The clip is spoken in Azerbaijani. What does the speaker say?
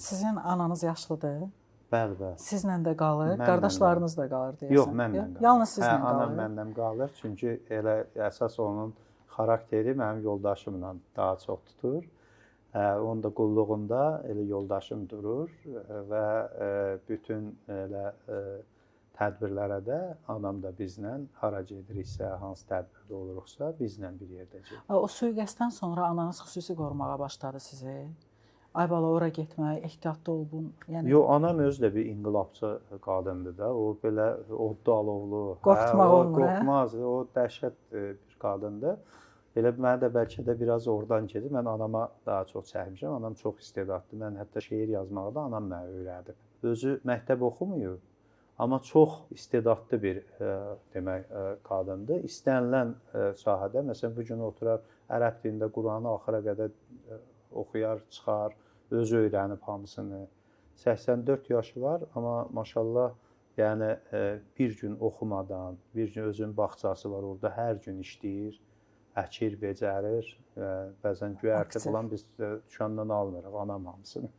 Sizin ananız yaşlıdır? Bəli, bəli. Sizlə də qalır, Mənlə qardaşlarınız da qalır deyəsən. Yox, mənlə qalır. Yalnız sizlə hə, qalır. Anam mənlə qalır, çünki elə əsas onun xarakteri mənim yoldaşımla daha çox tutur. Onun da qulluğunda elə yoldaşım durur və bütün elə tədbirlərə də anam da bizlə hara gediriksə, hansı tədbirdə oluruqsa, bizlə bir yerdə gedir. O sui-qəsddən sonra ananız xüsusi qorumağa başladı sizi. Ay bala, ora getmək, ehtiyatlı ol bun. Yəni Yox, anam özü də bir inqilabçı qadındır da. O belə odlu alovlu, qorxutmaq hə, o olmur, hə? Qorxmaz, o dəhşət bir qadındır. Elə mənə də bəlkə də biraz oradan gedir. Mən anama daha çox çəkmişəm. Anam çox istedadlı. Mən hətta şeir yazmağı da anam mənə öyrədib. Özü məktəb oxumayıb, amma çox istedadlı bir demək qadındır. İstənilən sahədə, məsələn, bu gün oturar ərəb dilində Quranı axıra qədər oxuyar, çıxar, özü öyrənib hamısını. 84 yaşı var, amma maşallah, yəni bir gün oxumadan, bir gün özünün bağçası var, orada hər gün işləyir, əkir, becərir. Bəzən göyərti Aktiv. falan biz dükandan almırıq, anam hamısını.